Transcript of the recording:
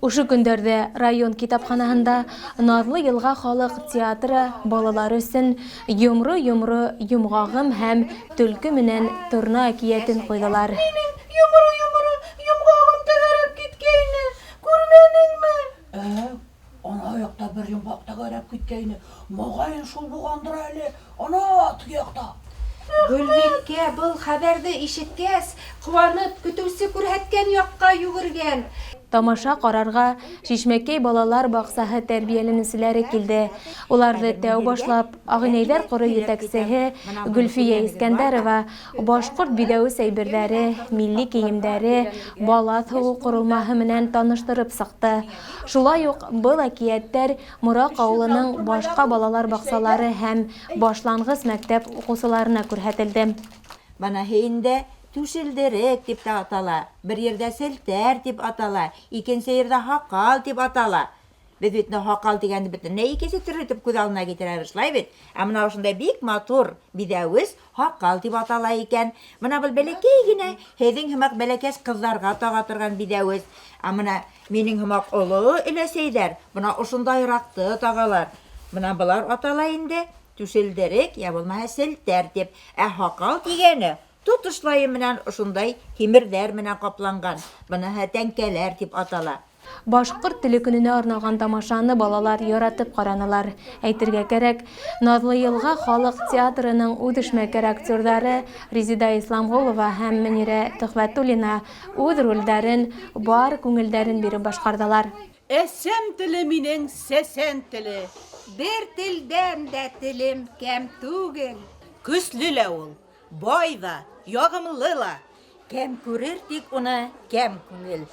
Ошо көндәрҙә район китапханаһында Наҙлы йылға халыҡ театры балалар өсөн Йомро-йомро йомғағым һәм Төлкө менән торна әкиәтен ҡуйҙылар. Минең йомро-йомро йомғағым тәгәрәп киткәйне, күрмәнеңме? Ә, ана яҡта бер йомғаҡ тәгәрәп киткәйне, моғайын шул булғандыр әле, ана теге яҡта. Гөлбикә был хәбәрҙе ишеткәс, ҡыуанып, көтөүсе күрһәткән яҡҡа йүгергән. Тамаша ҡарарға Шишмәкәй балалар баҡсаһы тәрбиәләнеүселәре килде. Уларҙы тәү башлап Ағинәйҙәр ҡоро етәксеһе Гөлфиә Искәндәрова башҡорт биҙәүес әйберҙәре, милли кейемдәре, балаҫ һуғыу ҡоролмаһы менән таныштырып сыҡты. Шулай уҡ был әкиәттәр Мораҡ ауылының башҡа балалар баҡсалары һәм башланғыс мәктәп уҡыусыларына күрһәтелде. Быныһы инде түшелдерек тип тә атала, бер ерҙә селтәр тип атала, икенсе ерҙә һаҡал тип атала. Беҙ бит һаҡал тигәнде бөтөнләй икенсе төрлө итеп күҙ алдына килтерәбеҙ, шулай бит? Ә мына ошондай бик матур биҙәүес һаҡал тип атала икән. Мына был бәләкәй генә һеҙҙең һымаҡ бәләкәс ҡыҙҙарға таға торған биҙәүес. Ә мына минең һымаҡ оло өләсәйҙәр бына ошондайыраҡты тағалар. Мына былар атала инде түшелдерек, йә булмаһа селтәр тип. Ә һаҡал тигәне тотошлайы менән ошондай тимерҙәр менән ҡапланған. Быныһы тәңкәләр тип атала. Башҡорт теле көнөнә арналған тамашаны балалар яратып ҡаранылар. Әйтергә кәрәк, Наҙлы йылға халыҡ театрының үҙешмәкәр актерҙары Резеда Исламғолова һәм Мөнирә Төхвәтуллина үҙ ролдәрен бар күңелдәрен биреп башҡарҙылар. Әсәм теле минең сәсән теле. Бер телдән дә телем кәм түгел. Көслө лә ул, бай ҙа, яғымлы ла. Кәм күрер тик уны кәм күңел.